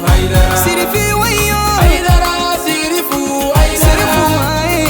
Sirifi wayo Haidara Sirifu Sirifu aya.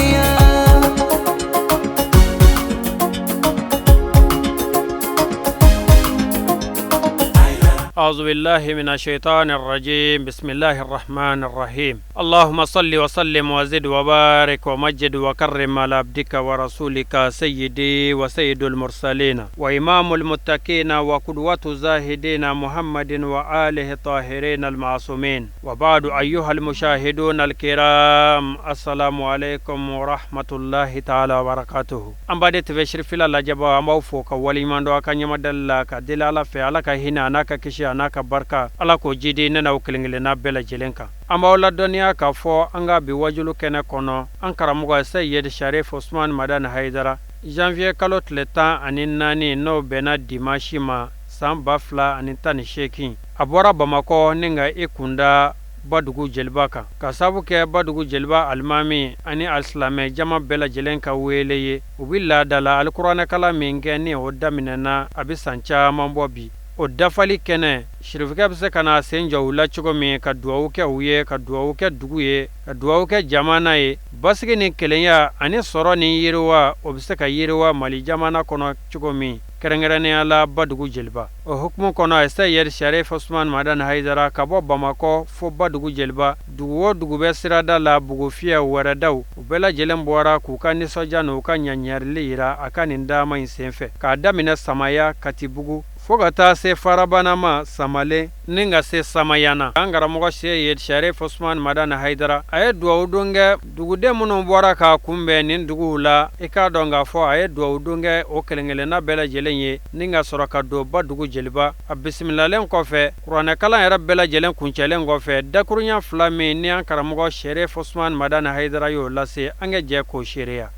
أعوذ بالله من الشيطان الرجيم. بسم الله الرحمن الرحيم. اللهم صل وسلم وزد وبارك ومجد وكرم على عبدك ورسولك سيدي وسيد المرسلين وإمام المتقين وقدوة الزاهدين محمد وآله الطاهرين المعصومين. وبعد، أيها المشاهدون الكرام، السلام عليكم ورحمة الله تعالى وبركاته. An baden TV Sirifila lajɛbaw, an b'aw fo ka waleɲuman dɔn a ka ɲɛmadali la, ka deli Ala fɛ, Ala ka hinɛ a n'a ka kisi a n'a ka barika, Ala k'o jidi ne n'aw kelen kelenna bɛɛ lajɛlen kan. An b'aw ladɔnniya k'a fɔ an ka bi wajulu kɛnɛ kɔnɔ, an karamɔgɔ Seyid Sharif Usman Madani Hayidara, janvier kalo tile 14, n'o bɛnna dimanche ma, san 2018, a bɔra Bamakɔ ni ka i kunda Badugu Jeliba kan, ka sabu kɛ Badugu Jeliba alimami ani alisilamɛ jama bɛɛ lajɛlen ka wele ye. U bɛ laadala alikuranɛkalan min kɛ, ni o daminɛna a bɛ san caman bɔ bi, o dafali kɛnɛ, sirifikɛ bɛ se ka na sen jɔ u la cogo min, ka dugawu kɛ u ye, ka dugawu kɛ dugu ye, ka dugawu kɛ jamana ye, basigi ni kelenya ani sɔrɔ ni yiriwa, o bɛ se ka yiriwa Mali jamana kɔnɔ cogo min, kɛrɛnkɛrɛnnenya la Badugu Jeliba. O hukumu kɔnɔ, Seyid Sharif Usman Madani Hayidara ka bɔ Bamakɔ fo Badugu Jeliba, dugu o dugu bɛ sirada la, Bugufiyɛ, Wɛrɛdaw, u bɛɛ lajɛlen bɔra k'u ka nisɔndiya n'u ka ɲaɲarili yira a ka nin taama in senfɛ, k'a daminɛ Samaya, Katibugu, fo ka taa se Farabana ma, Samalen, ni ka se Samayana. An karamɔgɔ Seyid Sharif Usman Madani Hayidara, a ye dugawu don kɛ duguden minnu bɔra k'a kunbɛn nin duguw la. I k'a dɔn k'a fɔ a ye dugawu don kɛ o kelen-kelenna bɛɛ lajɛlen ye, ni ka sɔrɔ ka don Badugu Jeliba. A bisimilalen kɔfɛ, kuranɛkalan yɛrɛ bɛɛ lajɛlen kuncɛlen kɔfɛ, dakurunya fila min ni an karamɔgɔ Sherif Usman Madani Hayidara y'o lase, an ka jɛ k'o seereya.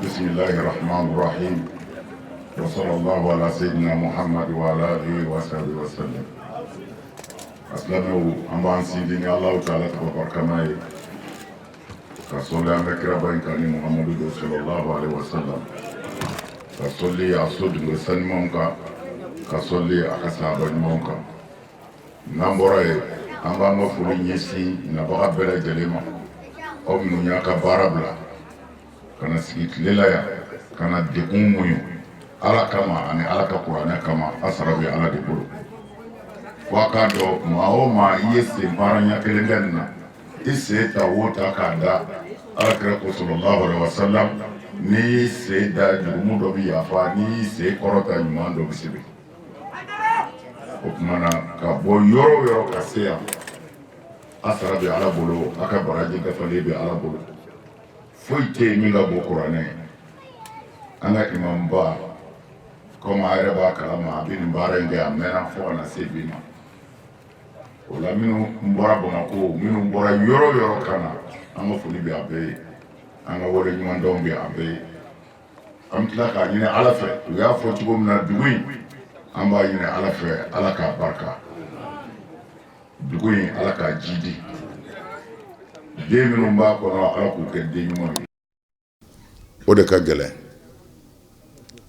بسم الله الرحمن الرحيم وصلى الله على سيدنا محمد وعلى آله وصحبه وسلم. Asilamɛw, an b'an sinsin ni Alahu Taala tɔgɔ barikama ye, ka sɔli an ka kiraba in kan ni Muhamadu don sallallahu alaihi wasallam, ka sɔli a sodugu sanimanw kan, ka sɔli a ka sahaba ɲumanw kan. N'an bɔra yen, an b'an ka foli ɲɛsin nabaga bɛɛ lajɛlen ma, aw minnu y'a ka baara bila ka na sigi tile la yan, ka na degun muɲu Ala kama ani Ala ka kuranɛ kama. A sara bɛ Ala de bolo. Fo a k'a dɔn, maa o maa i ye sen baara ɲɛ kelen kɛ nin na, i sen ta o ta k'a da, Ala kira ko sallallahu alaihi wasallam, n'i y'i sen da, jurumu dɔ bɛ yafa, n'i y'i sen kɔrɔta, ɲuman dɔ bɛ sɛbɛn. O tuma na, ka bɔ yɔrɔ o yɔrɔ ka se yan, a sara bɛ Ala bolo, a ka baraji dafalen bɛ Ala bolo. Foyi tɛ yen min ka bon kuranɛ ye. An ka imamba, komi a yɛrɛ b'a kalama, a bɛ nin baara in kɛ, a mɛnna fo ka na se bi ma. O la, minnu bɔra Bamakɔ, minnu bɔra yɔrɔ o yɔrɔ ka na, an ka foli bɛ a bɛɛ ye, an ka wale ɲumandɔn bɛ a bɛɛ ye. An bɛ tila k'a ɲini Ala fɛ, u y'a fɔ cogo min na, dugu in, an b'a ɲini Ala fɛ, Ala k'a barika dugu in, Ala k'a jidi, den minnu b'a kɔnɔ, Ala k'u kɛ den ɲumanw ye. O de ka gɛlɛn,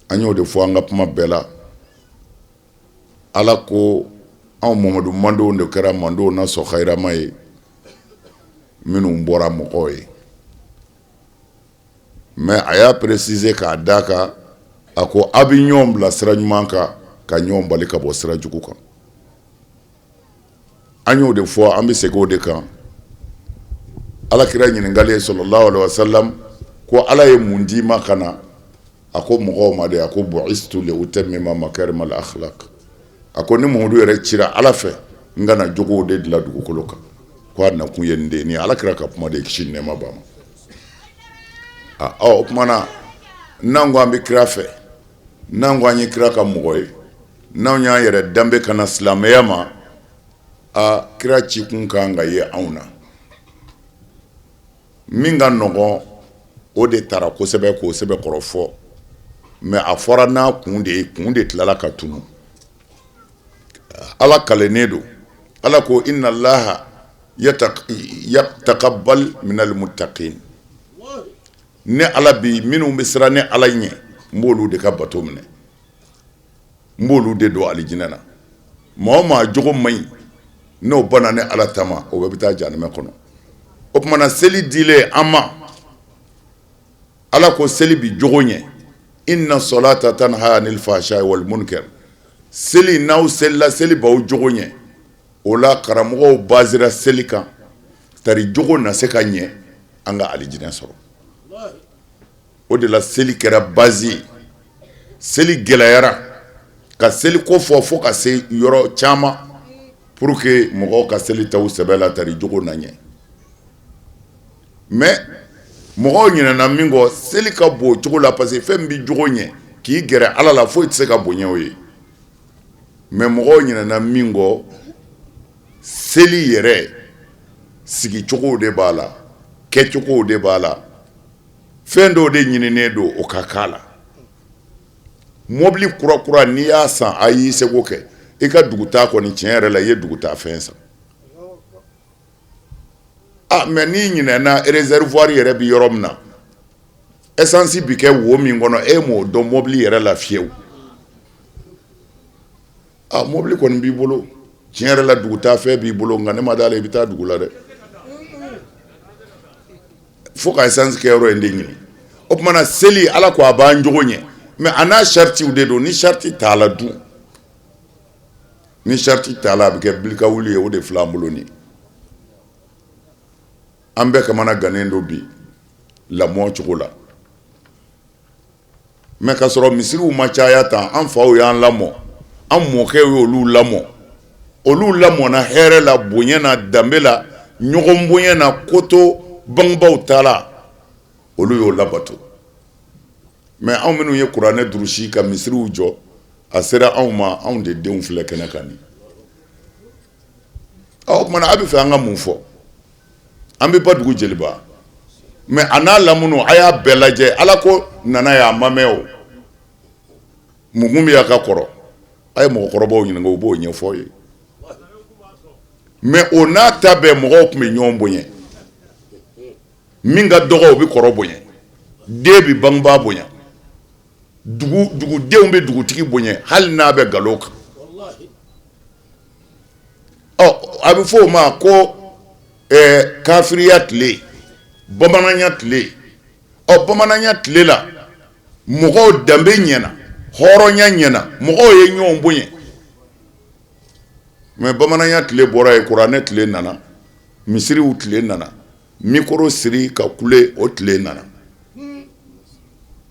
an y'o de fɔ an ka kuma bɛɛ la. Ala ko anw Mamadu mandenw de kɛra mandenw na sɔn hayirama ye, minnu bɔra mɔgɔw ye. Mais a y'a préciser k'a d'a kan, a ko a bɛ ɲɔgɔn bila sira ɲuman kan, ka ɲɔgɔn bali ka bɔ sira jugu kan. An y'o de fɔ, an bɛ segin o de kan. Ala kira ɲininkalen sallallahu alaihi wasallam ko Ala ye mun d'i ma ka na? A ko mɔgɔw ma de, a ko bu'istu li utammima makarimal akhlaq. A ko ni Mamadu yɛrɛ cira Ala fɛ, n ka na jogow de dilan dugukolo kan, ko a nakun ye nin de ye. Nin Ala kira ka kuma de ye, kisi ni nɛɛma b'a ma. Ɔ, o tuma na, n'an ko an bɛ kira fɛ, n'an ko an ye kira ka mɔgɔ ye, n'anw y'an yɛrɛ danbe ka na silamɛya ma, a kira cikun kan ka ye anw na. Min ka nɔgɔn, o de taara kosɛbɛ k'o sɛbɛkɔrɔ fɔ, mais a fɔra n'a kun de ye, kun de tilala ka tunu. Ala kalennen don. Ala ko inna Allaha yataqabbal minal muttaqin. Ne Ala bi minnu bɛ siran ne Ala ɲɛ, n b'olu de ka bato minɛ, n b'olu de don alijinɛ na. Maa o maa jogo man ɲi, N'o banna ne Ala ta ma, o bɛɛ bɛ taa jahanama kɔnɔ. O tuma na seli dilen an ma, Ala ko seli bi jogo ɲɛ. Inna solata tanha anil fahsai wal munkar. Seli n'aw selila, seli b'aw jogo ɲɛ. O la karamɔgɔw basera seli kan tari jogo na se ka ɲɛ an ka alijinɛ sɔrɔ. O de la seli kɛra base ye. Seli gɛlɛyara ka seli ko fɔ fo ka se yɔrɔ caman pour que mɔgɔw ka seli ta u sɛbɛ la tari jogo na ɲɛ. Mais mɔgɔw ɲinɛna min kɔ, seli ka bon o cogo la parce que fɛn min bɛ jogo ɲɛ k'i gɛrɛ Ala la, foyi tɛ se ka bonya o ye. Mais mɔgɔw ɲinɛna min kɔ, seli yɛrɛ sigicogo de b'a la, kɛcogo de b'a la, fɛn dɔw de ɲininen don o ka k'a la. Mobili kurakura n'i y'a san, a y'i seko kɛ i ka dugutaa kɔni, tiɲɛ yɛrɛ la, i ye dugutaa fɛn san. Ah, mais n'i ɲinɛna réservoir yɛrɛ bɛ yɔrɔ min na, essence bɛ kɛ wo min kɔnɔ, e m'o dɔn mobili yɛrɛ la fiyewu. Ah, mobili kɔni b'i bolo, tiɲɛ yɛrɛ la, dugutaa fɛn b'i bolo, nka ne ma d'a la i bɛ taa dugu la dɛ, fo ka essence kɛ yɔrɔ in de ɲini. O tuma na seli, Ala ko a b'an jogo ɲɛ, mais a n'a saritiw de don. Ni sariti t'a la dun, ni sariti t'a la, a bɛ kɛ bilikawuli ye. O de filɛ an bolo nin. An bɛɛ kamana gannen don bi lamɔ cogo la, mais k'a sɔrɔ misiriw ma caya tan, an faw y'an lamɔ, an mɔkɛw y'olu lamɔ, olu lamɔna hɛrɛ la, bonya na, danbe la, ɲɔgɔn bonya na, koto bangebaw ta la, olu y'o labato. Mais anw minnu ye kuranɛ durusi ka misiriw jɔ, a sera anw ma, anw de denw filɛ kɛnɛ kan nin. O tuma na a bɛ fɛ an ka mun fɔ? An bɛ ba dugu jeliba, mais a n'a lamunu, a y'a bɛɛ lajɛ. Ala ko nana ye, a ma mɛn o mun bɛ y'a ka kɔrɔ. A ye mɔgɔkɔrɔbaw ɲininka, u b'o ɲɛfɔ ye. Mais o n'a ta bɛɛ, mɔgɔw tun bɛ ɲɔgɔn bonya. Min ka dɔgɔ, o bɛ kɔrɔ bonya, den bɛ bangebaa bonya, dugudenw bɛ dugutigi bonya, hali n'a bɛ nkalon kan. Ɔ, a bɛ fɔ o ma ko kafiriya tile, bamananya tile. Ɔ, bamananya tile la, mɔgɔw danbe ɲɛna, hɔrɔnya ɲɛna, mɔgɔw ye ɲɔgɔn bonya. Mais bamananya tile bɔra yen, kuranɛ tile nana, misiriw tile nana, micro siri ka kule, o tile nana.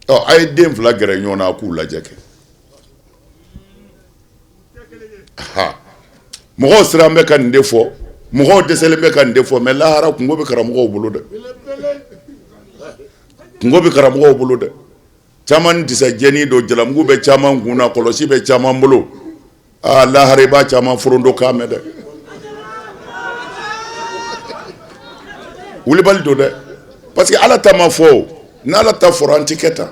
Ɔ, a ye den fila gɛrɛ ɲɔgɔn na k'u lajɛ kɛ. Ha, mɔgɔw siran bɛ ka nin de fɔ, mɔgɔw dɛsɛlen bɛ ka nin de fɔ. Mais lahara kunko bɛ karamɔgɔw bolo dɛ, kunko bɛ karamɔgɔw bolo dɛ. Caman disa jɛni don, jalamugu bɛ caman kun na, kɔlɔsi bɛ caman bolo. Aa, lahara i b'a caman forondo kan mɛn dɛ. Wulibali don dɛ, parce que Ala ta ma fɔ. N'Ala ta fɔra, an tɛ kɛ tan.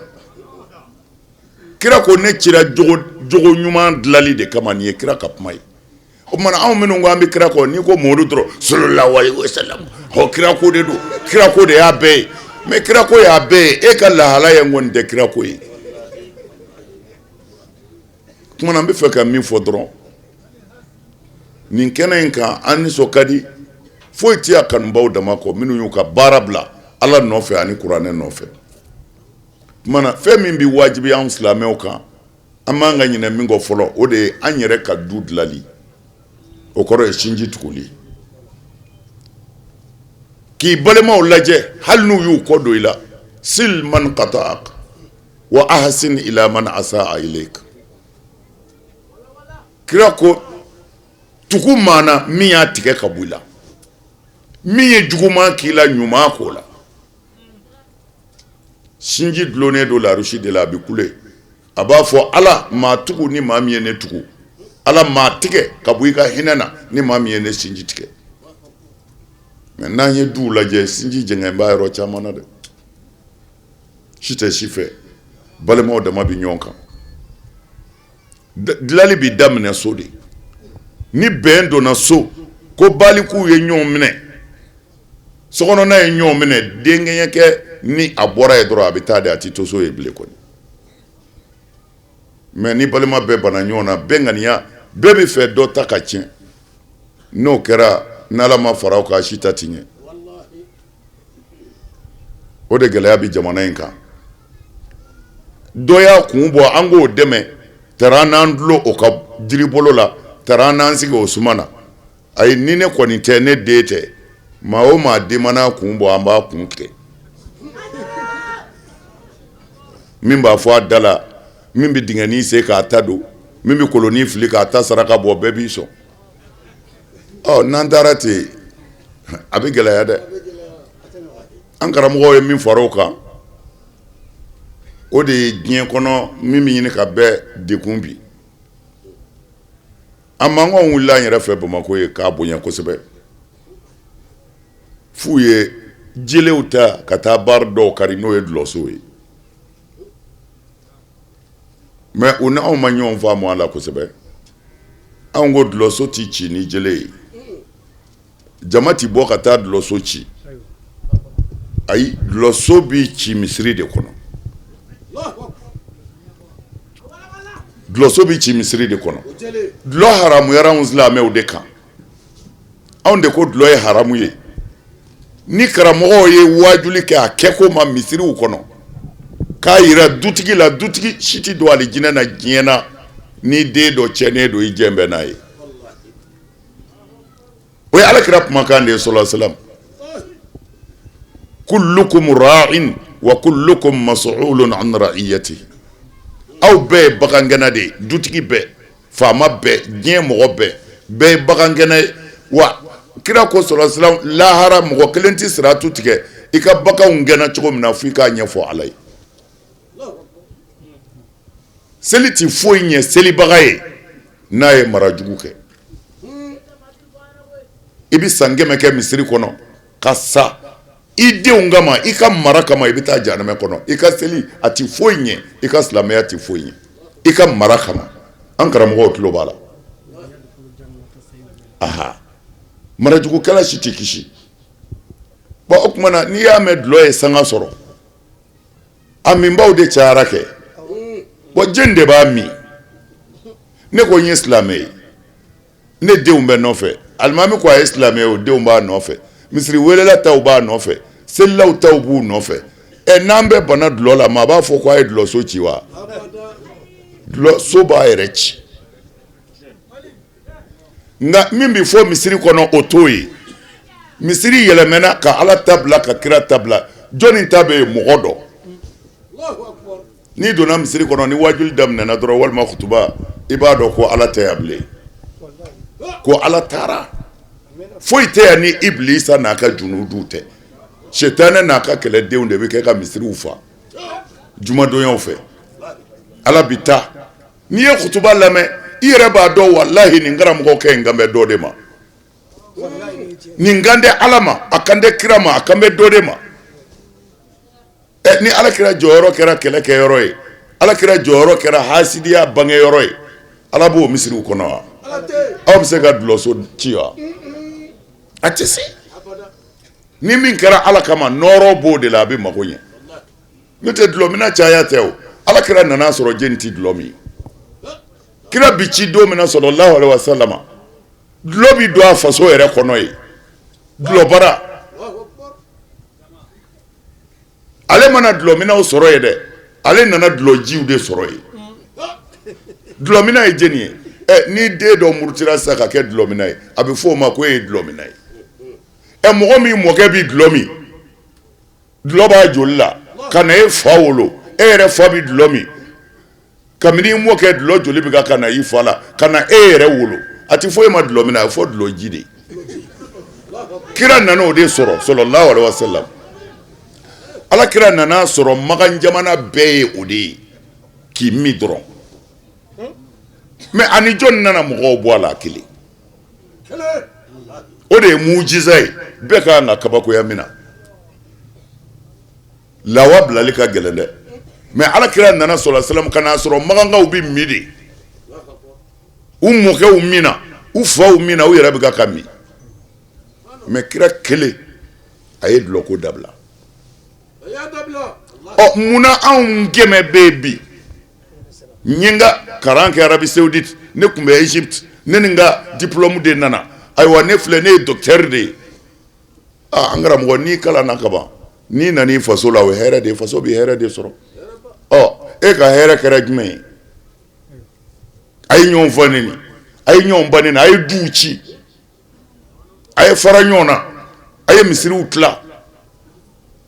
Kira ko ne cira jogo ɲuman dilali de kama. Nin ye kira ka kuma ye. O tuma anw minnu ko an bɛ kira kɔ, n'i ko Mamadu dɔrɔn, sallallahu alaihi wasallam, hɔ, kira ko de don, kira ko de y'a bɛɛ ye. Mais kira ko y'a bɛɛ ye, e ka lahala ye kɔni tɛ kira ko ye. Tuma na n bɛ fɛ ka min fɔ dɔrɔn nin kɛnɛ in kan, an nisɔn ka di, foyi tɛ a kanubaw dama kɔ, minnu y'u ka baara bila Ala nɔfɛ ani kuranɛ nɔfɛ. Tuma na fɛn min bɛ wajibi anw silamɛw kan, an b'an ka ɲinɛ min kɔ fɔlɔ, o de ye an yɛrɛ ka du dilali. O kɔrɔ ye sinji tuguli, k'i balimaw lajɛ hali n'u y'u kɔ don i la. Sil man qata'ak wa ahsin ila man asaa ilayk. Kira ko tugu maa na min y'a tigɛ ka bɔ i la, min ye juguman k'i la, ɲuman k'o la. Sinji dulonnen don larusi de la, a bɛ kule, a b'a fɔ: Ala, maa tugu ni maa min ye ne tugu, Ala, maa tigɛ ka bɔ i ka hinɛ na ni maa min ye ne sinji tigɛ. Mais n'an ye duw lajɛ, sinji jɛngɛn b'a yɔrɔ caman na dɛ. Si tɛ si fɛ, balimaw dama bɛ ɲɔgɔn kan. Dilali bɛ daminɛ so de. Ni bɛn donna so, ko balikuw ye ɲɔgɔn minɛ, sokɔnɔna ye ɲɔgɔn minɛ, denkɛɲɛkɛ ni a bɔra yen dɔrɔn, a bɛ taa de, a tɛ to so yen bilen kɔni. Mais ni balima bɛɛ banna ɲɔgɔn na, bɛɛ ŋaniya bɛɛ bɛ fɛ dɔ ta ka tiɲɛ. N'o kɛra, n'Ala ma fara o kan, si ta ti ɲɛ. O de gɛlɛya bɛ jamana in kan. Dɔ y'a kun bɔ, an k'o dɛmɛ, tara an n'an dulon o ka jiribolo la, tara an n'an sigi o suma na. Ayi, ni ne kɔni tɛ, ne den tɛ, maa o maa den mana kun bɔ, an b'a kun tigɛ. Min b'a fɔ a da la, min bɛ dingɛnin sen k'a ta don, min bɛ kolonin fili k'a ta saraka bɔ, bɛɛ b'i sɔn. Ɔ, n'an taara ten, a bɛ gɛlɛya dɛ. An karamɔgɔw ye min fara o kan, o de ye diɲɛ kɔnɔ min bɛ ɲini ka bɛɛ degun bi. A mankanw wulila an yɛrɛ fɛ Bamakɔ yen k'a bonya kosɛbɛ, f'u ye jelew ta ka taa baari dɔw kari, n'o ye dulɔsow ye. Mais u ni anw ma ɲɔgɔn faamu a la kosɛbɛ. Anw ko dulɔso tɛ ci ni jele ye, jama tɛ bɔ ka taa dulɔso ci. Ayi, dulɔso bɛ ci misiri de kɔnɔ. Dulɔso bɛ ci misiri de kɔnɔ. Dulɔ haramuyara anw silamɛw de kan. Anw de ko dulɔ ye haramu ye. Ni karamɔgɔw ye waajuli kɛ a kɛko ma misiriw kɔnɔ, k'a yira dutigi la, dutigi si tɛ don alijinɛ na diɲɛ na ni den dɔ cɛnnen don i jɛn bɛ n'a ye. O ye Ala kira kumakan de ye sallallahu alaihi wasallam. Kullukum ra'in wa kullukum mas'ulun an ra'iyatihi. Aw bɛɛ ye bagangɛnna de ye, dutigi bɛɛ, faama bɛɛ, diɲɛ mɔgɔ bɛɛ, bɛɛ ye bagangɛnna ye. Wa kira ko sallallahu alaihi wasallam, lahara mɔgɔ kelen tɛ siratu tigɛ i ka baganw gɛnna cogo min na fo i k'a ɲɛfɔ Ala ye. Seli tɛ foyi ɲɛ selibaga ye n'a ye mara jugu kɛ. I bɛ san 100 kɛ misiri kɔnɔ ka sa i denw kama, i ka mara kama, i bɛ taa jahanama kɔnɔ. I ka seli a tɛ foyi ɲɛ, i ka silamɛya tɛ foyi ɲɛ i ka mara kama. An karamɔgɔw tulo b'a la. Aha, marajugukɛla si tɛ kisi. Bon, o tuma na, n'i y'a mɛn dulɔ ye sanga sɔrɔ, a minbaw de cayara kɛ. Bon, jɔn de b'a min? Ne ko n ye silamɛ ye, ne denw bɛ nɔfɛ. Alimami ko a ye silamɛ ye, o denw b'a nɔfɛ. Misiri welela taw b'a nɔfɛ, selilaw taw b'u nɔfɛ. Ɛ, n'an bɛɛ banna dulɔ la, maa b'a fɔ ko a ye dulɔso ci wa? Dulɔso b'a yɛrɛ ci. Nka min bɛ fɔ misiri kɔnɔ, o t'o ye. Misiri yɛlɛmɛna ka Ala ta bila, ka kira ta bila. Jɔnni ta bɛ yen? Mɔgɔ dɔ. N'i donna misiri kɔnɔ ni wajuli daminɛna dɔrɔn, walima kutuba, i b'a dɔn ko Ala tɛ yan bilen, ko Ala taara. Foyi tɛ yan ni Ibilisa n'a ka junudu tɛ. Sitanɛ n'a ka kɛlɛdenw de bɛ kɛ ka misiriw fa jumadonyaw fɛ. Ala bɛ taa. N'i ye kutuba lamɛn, i yɛrɛ b'a dɔn, walahi, nin karamɔgɔkɛ in kan bɛ dɔ de ma. Nin kan tɛ Ala ma, a kan tɛ kira ma, a kan bɛ dɔ de ma. Ɛ, ni Ala kira jɔyɔrɔ kɛra kɛlɛ kɛyɔrɔ ye, Ala kira jɔyɔrɔ kɛra hasidiya bangeyɔrɔ ye, Ala b'o misiriw kɔnɔ wa? Aw bɛ se ka dulɔso ci wa? A tɛ se. Ni min kɛra Ala kama, nɔɔrɔ b'o de la, a bɛ mago ɲɛ. N'o tɛ, dulɔminna caya tɛ o. Ala kira nana sɔrɔ jeni tɛ dulɔ min? Kira bi ci don min na, sallallahu alaihi wasallam, dulɔ bi don a faso yɛrɛ kɔnɔ ye, dulɔbara. Ale ma na dulɔminnaw sɔrɔ yen dɛ, ale nana dulɔjiw de sɔrɔ yen. Dulɔminna ye jeni ye? Ɛ, ni den dɔ murutira sisan ka kɛ dulɔminna ye, a bɛ fɔ o ma ko e ye dulɔminna ye. Ɛ, mɔgɔ min mɔkɛ bi dulɔ min, dulɔ b'a joli la ka na e fa wolo, e yɛrɛ fa bɛ dulɔ min. Kabini i mɔkɛ dulɔ joli bɛ ka na i fa la ka na e yɛrɛ wolo, a tɛ fɔ e ma dulɔminna, a bɛ fɔ dulɔji de. Kira nana o de sɔrɔ, sallallahu alaihi wasallam. Ala kira nana sɔrɔ Makan jamana bɛɛ ye o de ye k'i min dɔrɔn. Mais ani jɔn nana mɔgɔw bɔ a la? Kelen. O de ye mujiza ye, bɛɛ ka kan ka kabakoya min na. Lawa bilali ka gɛlɛn dɛ. Mais ala kira nana sɔrɔ salam ka n'a sɔrɔ makankaw bɛ min de, u mɔkɛw min na, u faw min na, u yɛrɛ bɛ ka min. Mais kira kelen a ye dulɔko dabila. Ɔ, munna anw kɛmɛ bɛ yen bi? N ye n ka kalan kɛ Arabie Saoudite, ne tun bɛ Égypte, ne ni n ka diplôme de nana. Ayiwa, ne filɛ, ne ye docteur de ye. Aa, an karamɔgɔ, n'i kalanna kaban, n'i nana i faso la, o ye hɛrɛ de ye. Faso bɛ hɛrɛ de sɔrɔ. Ɔ, e ka hɛrɛ kɛra jumɛn ye? A ye ɲɔgɔn fa neni, a ye ɲɔgɔn ba neni, a ye duw ci, a ye fara ɲɔgɔn na, a ye misiriw tila.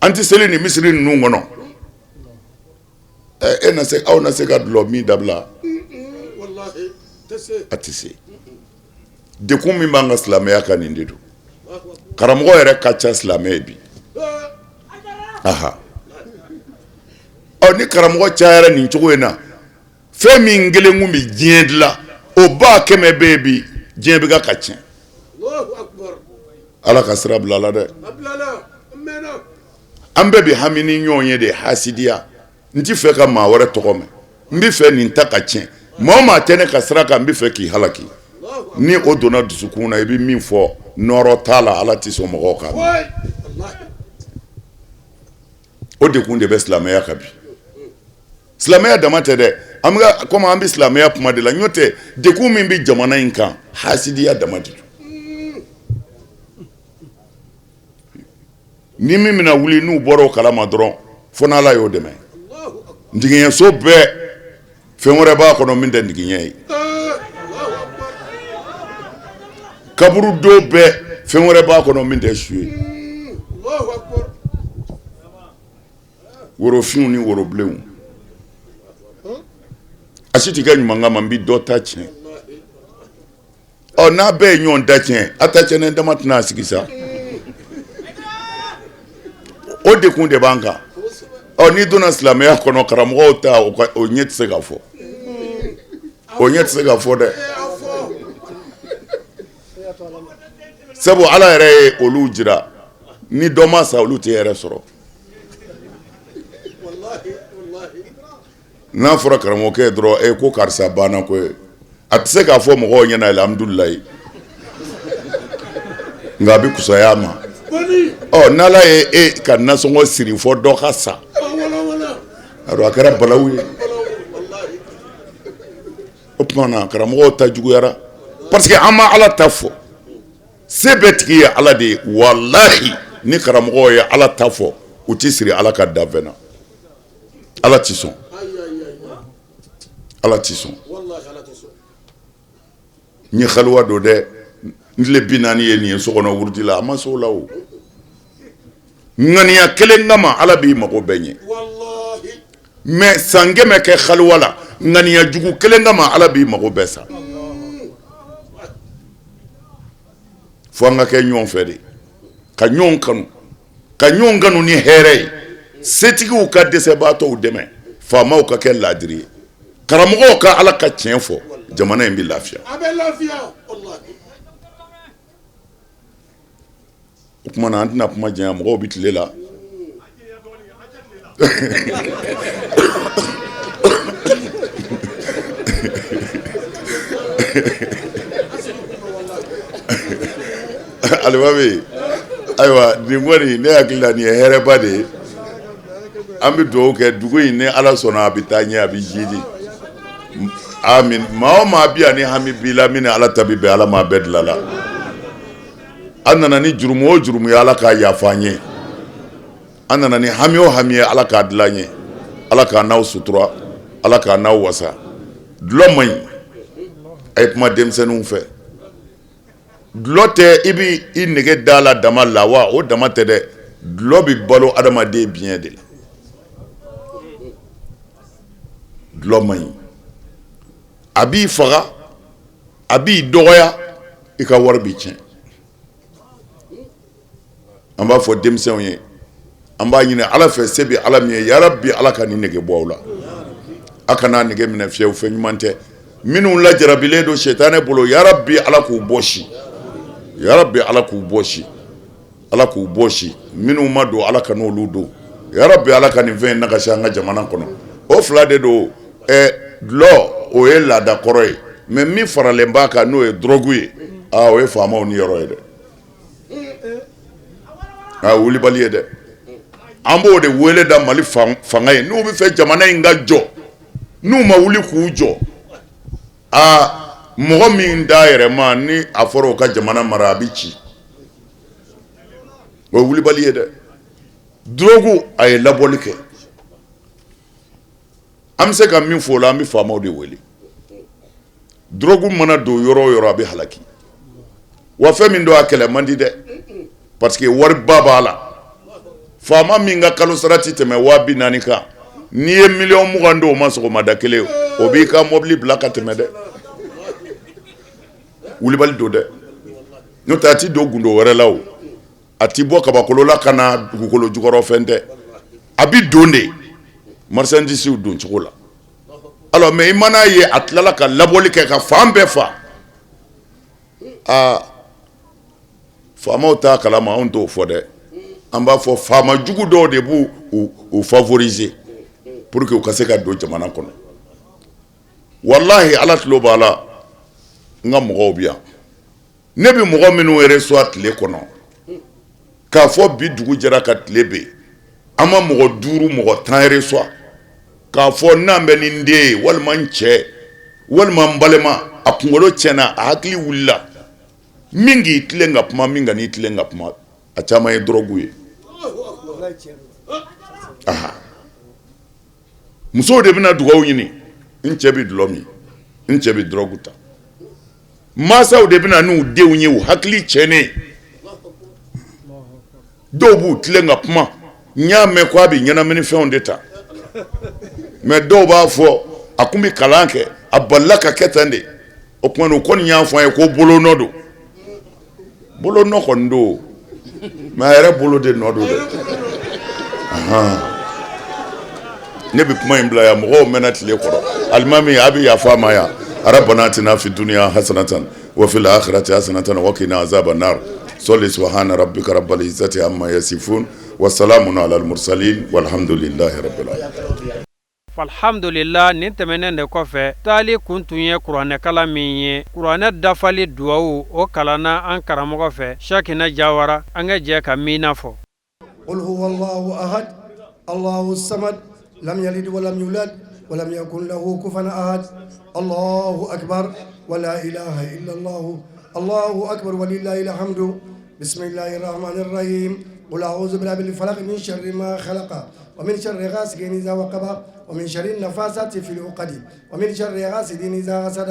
An tɛ seli nin misiri ninnu kɔnɔ. E na se, aw na se ka dulɔ min dabila? A tɛ se. Degun min b'an ka silamɛya kan, nin de don. Karamɔgɔ yɛrɛ ka ca silamɛ ye bi. Aha, ɔ, ni karamɔgɔ cayara nin cogo in na, fɛn min kelen kun bɛ diɲɛ dilan, o 100 000 bɛ yen bi, diɲɛ bɛ ka tiɲɛ. Ala ka sira bila la dɛ. An bɛɛ bɛ hami ni ɲɔgɔn ye de, hasidiya. N tɛ fɛ ka maa wɛrɛ tɔgɔ mɛn, n bɛ fɛ nin ta ka tiɲɛ. Maa o maa tɛ ne ka sira kan, n bɛ fɛ k'i halaki. Ni o donna dusukun na, i bɛ min fɔ, nɔrɔ t'a la, Ala tɛ sɔn mɔgɔw kan. O degun de bɛ silamɛya kan bi. Silamɛya dama tɛ dɛ, an bɛ komi an bɛ silamɛya kuma de la. N'o tɛ, degun min bɛ jamana in kan, hasidiya dama de don. Ni min bɛna wuli, n'u bɔra o kalama dɔrɔn, fo n'Ala y'o dɛmɛ. Ntigiɲɛso bɛɛ, fɛn wɛrɛ b'a kɔnɔ min tɛ ntigiɲɛ ye. Kaburudo bɛɛ, fɛn wɛrɛ b'a kɔnɔ min tɛ su ye. Worofinw ni worobilenw, a si tɛ kɛ ɲuman ma, n bɛ dɔ ta tiɲɛ. Ɔ, n'a bɛɛ ye ɲɔgɔn ta tiɲɛ, a ta tiɲɛ dama tɛna sigi sa. O degun de b'an kan. Ɔ, n'i donna silamɛya kɔnɔ, karamɔgɔw ta, o ɲɛ tɛ se ka fɔ, o ɲɛ tɛ se ka fɔ dɛ. Sabu Ala yɛrɛ ye olu jira, ni dɔ ma sa, olu tɛ yɛrɛ sɔrɔ. N'a fɔra karamɔgɔkɛ dɔrɔn e ko karisa banna ko ye, a tɛ se k'a fɔ mɔgɔw ɲɛna alhamdulilayi, nka a bɛ kusaya a ma. Ɔ, n'Ala ye e ka nasɔngɔ siri fɔ dɔ ka sa, a kɛra balawu ye. O tuma na, karamɔgɔw ta juguyara parce que an ma Ala ta fɔ. Se bɛɛ tigi ye Ala de ye. Walahi, ni karamɔgɔw ye Ala ta fɔ, u tɛ siri Ala ka danfɛn na. Ala tɛ sɔn, Ala tɛ sɔn. N ye xaliwa don dɛ, n tile 40 ye nin ye so kɔnɔ wurudi la, a ma se o la. O ŋaniya kelen kama, Ala b'i mago bɛɛ ɲɛ. Mais san 100 kɛ xaliwa la, ŋaniya jugu kelen kama, Ala b'i mago bɛɛ sa. Fo an ka kɛ ɲɔgɔn fɛ de, ka ɲɔgɔn kanu, ka ɲɔgɔn kanu ni hɛrɛ ye. Setigiw ka dɛsɛbaatɔw dɛmɛ, faamaw ka kɛ laadiri ye, karamɔgɔw ka Ala ka tiɲɛ fɔ, jamana in bɛ lafiya. O tuma na, an tɛna kuma janya, mɔgɔw bɛ tile la. Alimami, ayiwa, nin kɔni, ne hakili la, nin ye hɛrɛba de ye. An bɛ dugawu kɛ dugu in, ni Ala sɔnna, a bɛ taa ɲɛ, a bɛ jiidi. Amin. Maa o maa bi yan ni hami b'i la, min ni Ala ta bɛ bɛn, Ala m'a bɛɛ dilan la. An nana ni jurumu o jurumu ye, Ala k'a yafa an ye. An nana ni hami o hami ye, Ala k'a dilan ye. Ala k'a n'aw sutura, Ala k'a n'aw wasa. Dulɔ man ɲi. A ye kuma denmisɛnninw fɛ. Dulɔ tɛ i bɛ i nege da la dama la wa, o dama tɛ dɛ. Dulɔ bɛ balo adamaden biɲɛ de la. Dulɔ man ɲi, a b'i faga, a b'i dɔgɔya, i ka wari bɛ tiɲɛ. An b'a fɔ denmisɛnw ye, an b'a ɲini Ala fɛ, se bɛ Ala min ye, yarabi Ala ka nin nege bɔ aw la. A kana nege minɛ fiyewu, fɛn ɲuman tɛ. Minnu lajarabilen don sitanɛ bolo, yarabi Ala k'u bɔsi, yarabi Ala k'u bɔsi, Ala k'u bɔsi. Minnu ma don, Ala ka n'olu don. Yarabi Ala ka nin fɛn in nagasi an ka jamana kɔnɔ. O fila de don. Ɛ, dulɔ, o ye laada kɔrɔ ye, mais min faralen b'a kan, n'o ye drogue ye, aa, o ye faamaw ni yɔrɔ ye dɛ. Aa, wulibali ye dɛ. An b'o de wele da Mali fanga ye, n'u bɛ fɛ jamana in ka jɔ, n'u ma wuli k'u jɔ, aa. Mɔgɔ min d'a yɛrɛ ma, ni a fɔra o ka jamana mara, a bɛ ci. O ye wulibali ye dɛ. Drogue, a ye labɔli kɛ. An bɛ se ka min fɔ o la, an bɛ faamaw de wele. Drogue mana don yɔrɔ o yɔrɔ, a bɛ halaki. Wa fɛn min don, a kɛlɛ man di dɛ, parce que wariba b'a la. Faama min ka kalo sara tɛ tɛmɛ 40.000 kan, n'i ye miliyɔn 20 d'o ma sɔgɔmada kelen, o b'i ka mobili bila ka tɛmɛ dɛ. Wulibali don dɛ, n'o tɛ a ti don gundo wɛrɛ la. O a ti bɔ kabakolo la ka na dugukolo jukɔrɔ, fɛn tɛ. A bi don de marchandise don cogo la. Alors, mais i man'a ye a tilala ka labɔli kɛ ka fan bɛɛ fa, aa, faamaw t'a kalama. Anw t'o fɔ dɛ, an b'a fɔ faama jugu dɔw de b'u u favoriser pour que u ka se ka don jamana kɔnɔ. Walahi, Ala tulo b'a la. N ka mɔgɔw bi yan, ne bɛ mɔgɔ minnu reçoit tile kɔnɔ, k'a fɔ bi dugu jɛra ka tile bɛ, an ma mɔgɔ 5, mɔgɔ 10 reçoit k'a fɔ n'an bɛ ni n den ye, walima n cɛ, walima n balima, a kunkolo tiɲɛna, a hakili wulila, min k'i tilen ka kuma, min ka n'i tilen ka kuma, a caman ye drogue ye. Aha, musow de bɛna dugawu ɲini: n cɛ bɛ dulɔ min, n cɛ bɛ drogue ta. Mansaw de bɛna n'u denw ye, u hakili tiɲɛnen. Dɔw b'u tilen ka kuma: n y'a mɛn ko a bɛ ɲɛnaminifɛnw de ta. Mais dɔw b'a fɔ a kun bɛ kalan kɛ, a balila ka kɛ tan de. O tuma, u kɔni y'a fɔ an ye ko bolonɔ don. Bolonɔ kɔni don, mais a yɛrɛ bolo de nɔ don dɛ. Ne bɛ kuma in bila yan. Mɔgɔw mɛnna tile kɔrɔ. Alimami, a bɛ yafa ma yan. ربنا آتنا في الدنيا حسنة وفي الآخرة حسنة وقنا عذاب النار. صل. سبحان ربك رب العزة عما يصفون وسلام على المرسلين والحمد لله رب العالمين. Alhamdulila, nin tɛmɛnen de kɔfɛ, taali kun tun ye kuranɛkala min ye, kuranɛ dafali duwawu, o kalanna an karamɔgɔ fɛ, Sakina Jawara. An ka jɛ ka min fɔ. قل هو الله أحد الله الصمد لم يلد ولم يولد ولم يكن له كفوا أحد. الله أكبر ولا إله إلا الله الله أكبر ولله الحمد. بسم الله الرحمن الرحيم. قل أعوذ برب الفلق من شر ما خلق ومن شر غاسق إذا وقب ومن شر النفاثات في العقد ومن شر حاسد إذا حسد.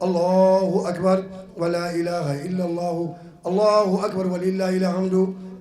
الله أكبر ولا إله إلا الله الله أكبر ولله الحمد.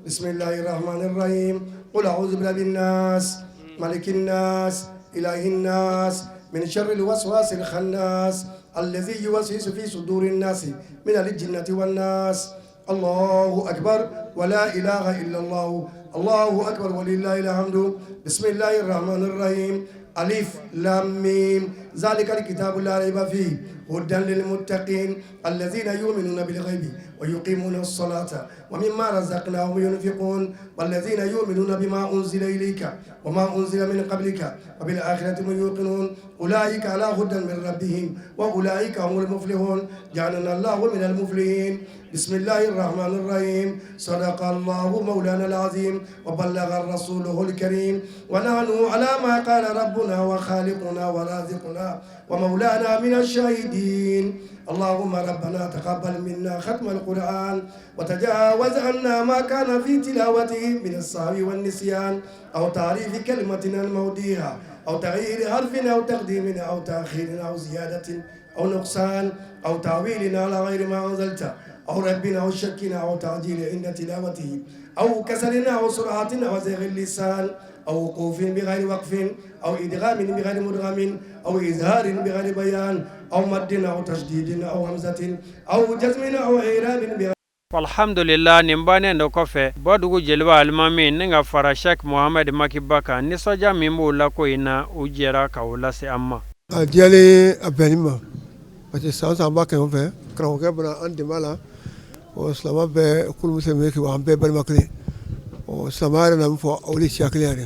بسم الله الرحمن الرحيم. قل أعوذ برب الناس ملك الناس إله الناس من شر الوسواس الخناس الذي يوسوس في صدور الناس من الجنة والناس. الله أكبر ولا إله إلا الله الله أكبر ولله الحمد. بسم الله الرحمن الرحيم. ألف لام ميم ذلك الكتاب لا ريب فيه هدى للمتقين الذين يؤمنون بالغيب ويقيمون الصلاة ومما رزقناهم ينفقون والذين يؤمنون بما أنزل إليك وما أنزل من قبلك وبالآخرة هم يوقنون أولئك على هدى من ربهم وأولئك هم المفلحون. جعلنا الله من المفلحين. بسم الله الرحمن الرحيم. صدق الله مولانا العظيم وبلغ رسوله الكريم ونحن على ما قال ربنا وخالقنا ورازقنا ومولانا من الشاهدين. اللهم ربنا تقبل منا ختم القرآن وتجاوز عنا ما كان في تلاوته من السهو والنسيان أو تحريف كلمة عن موضعها أو تغيير حرف أو تقديم أو تأخير أو زيادة أو نقصان أو تأويل على غير ما أنزلت أو ريب أو شك أو تعجيل عند تلاوته أو كسل أو سرعة أو زيغ اللسان أو وقوف بغير وقف أو إدغام بغير مدغم أو إظهار بغير بيان أو مد أو تشديد أو همزة أو جزم أو إعراب بغير Alhamdulila, nin bannen de kɔfɛ, Badugu jeliba alimami ni ka fara Sheikh Mohamed Makiba kan, nisɔndiya min b'o la ko in na, u jɛra ka o lase an ma. A diyalen, a bɛnni ma, parce que san san an b'a kɛ ɲɔgɔn fɛ. Karamɔgɔkɛ bɛna an dɛmɛ a la. Ɔ, silamɛ bɛɛ kulu bɛ an bɛɛ balima kelen. Ɔ, silamɛya yɛrɛ na min fɔ, o de siya kelen yɛrɛ.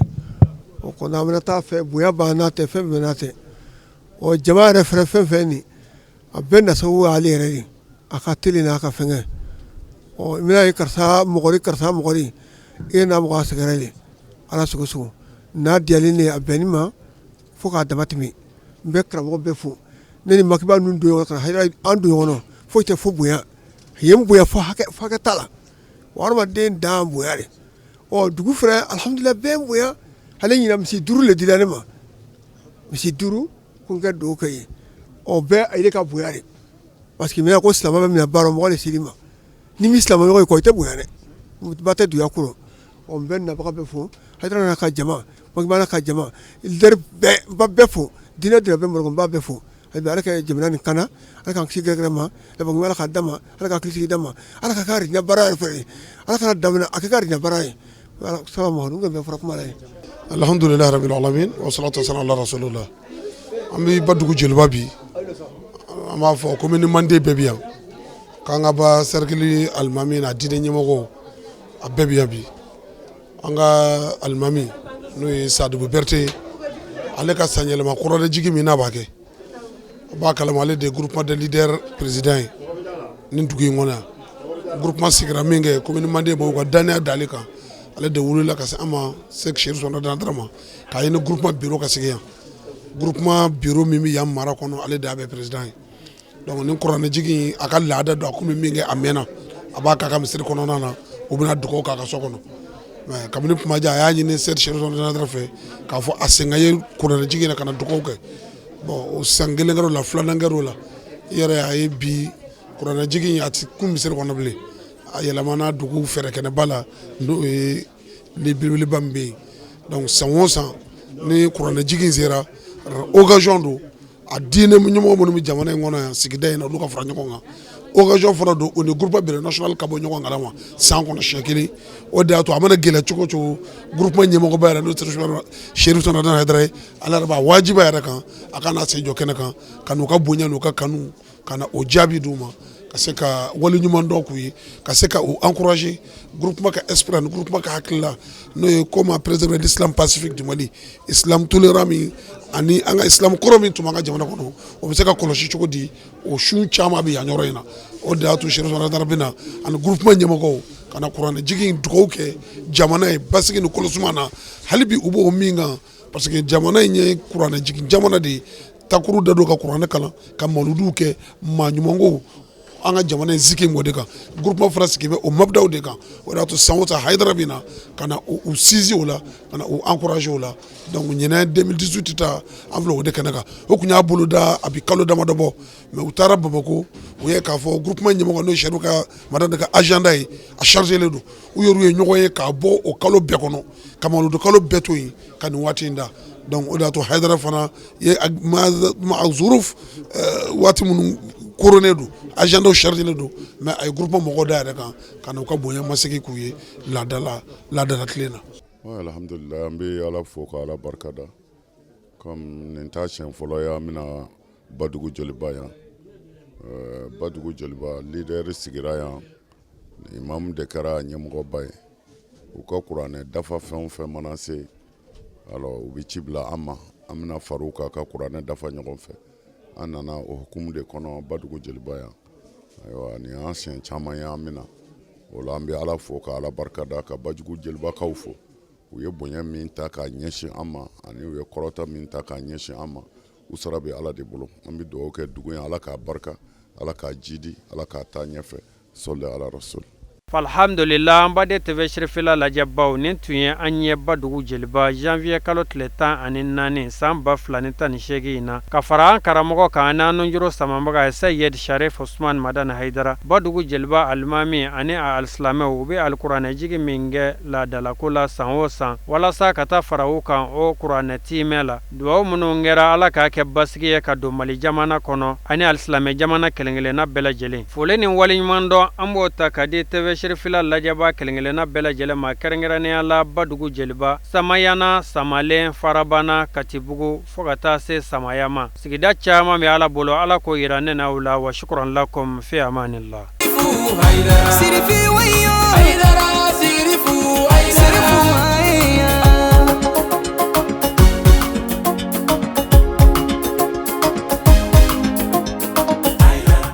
O kɔni, an bɛna taa fɛ, bonya b'an n'a tɛ, fɛn bɛɛ n'a tɛ. Ɔ, jama yɛrɛ fɛnɛ, fɛn fɛn nin, a bɛɛ nasago y'ale yɛrɛ de, a ka teli n'a ka fɛnkɛ. Ɔ, i bɛna ye karisa mɔgɔri, karisa mɔgɔri, e n'a mɔgɔ sɛgɛrɛ de ala sogo sogo n'a diyalen ne, a bɛnni ma fo k'a dama tɛmɛ. N bɛ karamɔgɔ bɛɛ fo. Ne ni Makiba ninnu don ɲɔgɔn ka Hayidara an don ɲɔgɔn foyi tɛ fo bonya yen bonya fo hakɛ t'a la wa hadamaden dan bonya de. Ɔ dugu fana alihamudulila bɛɛ bonya. Ale ɲinan misi 5 de dira ne ma, misi 5 ko n ka dugawu kɛ ye. Ɔ bɛɛ a ka bonya de, parce que mina ko silamɛ bɛ minɛ baara mɔgɔ de siri ma, ni min silamɛ ɲɔgɔn ye kɔ i tɛ bonya dɛ, ba tɛ duya kɔrɔ. Ɔ n bɛ nabaga bɛɛ fo, Hayidara n'a ka jama, Makiba n'a ka jama, leader bɛɛ n b'a bɛɛ fo, diinɛ diinɛ bɛɛ mɔgɔ n b'a bɛɛ fo. Hali bi Ala ka jamana nin kana, Ala k'an kisi gɛrɛgɛrɛ ma, Ala k'a d'a ma, Ala ka hakili sigi d'a ma, Ala ka kɛ arijinɛ baara yɛrɛ fɛ, Ala kana daminɛ a kɛ kɛ arijinɛ baara ye. Salamu bɛ fɔra kuma la ye. Alhamdulilahi rabbil alamin wa salatu wa salam ala rasulillah. An bɛ Badugu Joliba bi, an b'a fɔ commune Manden bɛɛ bi yan, k'an ka ba cercle alimami n'a diinɛ ɲɛmɔgɔw a bɛɛ bi yan bi. An ka alimami n'o ye Sadibu Berete ye, ale ka sanyɛlɛma kuranɛjigi min n'a b'a kɛ, a b'a kalama ale de ye groupement des leaders président ye nin dugu in kɔnɔ yan. Groupement sigira min kɛ commune Manden mɔgɔw ka danaya d'ale kan, ale de wulila ka se an ma Sɛki Serifu Usumani Hayidara ma k'a ɲini groupement bureau ka sigi yan. Groupement bureau min bɛ yan mara kɔnɔ, ale de y'a bɛɛ président ye. Donc ni kuranɛjigi a ka laada don, a kun bɛ min kɛ a mɛnna, a b'a k'a ka misiri kɔnɔna na, u bɛna dugawu k'a ka so kɔnɔ. Mais kabini kuma jan a y'a ɲini Sɛki Serifu Usumani Hayidara fɛ k'a fɔ a sen ka ye kuranɛjigi na ka na dugawu kɛ. Bon o san kelen kɛr'o la, filanan kɛr'o la, i yɛrɛ a ye bi kuranɛjigi a ti kun misiri kɔnɔ bilen, a yɛlɛmana dugu fɛrɛkɛnɛba la, n'o ye ni belebeleba min bɛ yen. Donc san o san ni kuranɛjigi sera, occasion don a diinɛ ɲɛmɔgɔ minnu bɛ jamana in kɔnɔ yan, sigida in na, olu ka fara ɲɔgɔn kan. Occasion fana don o ni groupement bureau national ka bɔ ɲɔgɔn kalama san kɔnɔ siɲɛ kelen. O de y'a to a mana gɛlɛya cogo o cogo, groupement ɲɛmɔgɔba yɛrɛ n'o Serifu Usumani Hayidara ye, ale yɛrɛ b'a wajibi a yɛrɛ kan a ka n'a sen jɔ kɛnɛ kan ka n'u ka bonya n'u ka kanu ka na o jaabi d'u ma, ka se ka wale ɲuman dɔn k'u ye, ka se ka u encourager groupement ka esprit ani groupement ka hakilila, n'o ye comment préserver l'islam pacifique du Mali, islam tolérant min ani an ka islam kɔrɔ min tun b'an ka jamana kɔnɔ, o bɛ se ka kɔlɔsi cogo di. O sun caman bɛ yan yɔrɔ in na. O de y'a to Serifu Usumani Hayidara bɛ na ani groupement ɲɛmɔgɔw ka na kuranɛjigi dugawu kɛ jamana ye basigi ni kolosuma na hali bi u b'o min kan, parce que jamana in ye kuranɛjigin jamana de ye. Takuru da don ka kuranɛ kalan, ka maluduw kɛ, maa ɲumankow an ka jamana in sigi o de kan. Groupement fana sigi bɛ o mabdaw de kan. O de y'a to san o san Hayidara bɛ na ka na u sinsin o la, ka na u encourager o la. Donc ɲinɛ 2018 ta, an filɛ o de kɛnɛ kan. O tun y'a boloda a bi kalo damadɔ bɔ, mais u taara Bamakɔ, u ye k'a fɔ groupement ɲɛmɔgɔ n'o ye Serifu ka Madani ka agenda ye, a chargé len don. U yɛrɛ ye ɲɔgɔn ye k'a bɔ o kalo bɛɛ kɔnɔ, ka maludu kalo bɛɛ to yen ka nin waati in da. Donc o de y'a to Hayidara fana ye zuruf waati minnu koronnen don, agenda chargé len don, mais a ye groupement mɔgɔw da yɛrɛ kan ka n'u ka bonya masegin k'u ye laadala laadala tilen na. Alhamdulillah, an bɛ Ala fo ka Ala barika da. Comme nin t'a siɲɛ fɔlɔ ye an bɛna Badugu Joliba yan. Badugu Joliba leader sigira yan, imam de kɛra ɲɛmɔgɔba ye. U ka kuranɛ dafa fɛn o fɛn mana se, alors u bɛ ci bila an ma, an bɛna far'u kan ka kuranɛ dafa ɲɔgɔn fɛ. An nana o hukumu de kɔnɔ Badugu Joliba yan. Ayiwa, nin y'an siɲɛ caman ye an bɛna o la. An bɛ Ala fo ka Ala barika da, ka Badugu Jolibakaw fo. U ye bonya min ta k'a ɲɛsin an ma ani u ye kɔrɔta min ta k'a ɲɛsin an ma, u sara bɛ Ala de bolo. An bɛ dugawu kɛ dugu in, Ala k'a barika, Ala k'a jidi, Ala k'a taa ɲɛfɛ. Sɔli ala rasul. Alhamdulillah, an baden TV Sirifila lajɛbaw, nin tun ye an ye Badugu Joliba janvier kalo tile 14 san 2018 in na, ka fara an karamɔgɔ kan ani an nujuru samabaga ye Seyid Sharif Usman Madani Hayidara. Badugu Joliba alimami ani a alisilamɛw, u bɛ alikuranɛjigi min kɛ laadalako la san o san walasa ka taa fara u kan o kuranɛ tiimɛ la. Duwawu minnu kɛra, Ala k'a kɛ basigi ye ka don Mali jamana kɔnɔ ani alisilamɛ jamana kelenkelenna bɛɛ lajɛlen. Foli ni waleɲumandɔn, an b'o ta ka di TV Sirifila lajɛbaa kelenkelenna bɛɛ lajɛlen ma, kɛrɛnkɛrɛnnenya la Badugu Joliba, Samayana, Samalen, Farabana, Katibugu, fo ka taa se Samaya ma. Sigida caman bɛ Ala bolo, Ala k'o yira ne n'aw la. Wa shukran lakum fi amanillah. Sirifi.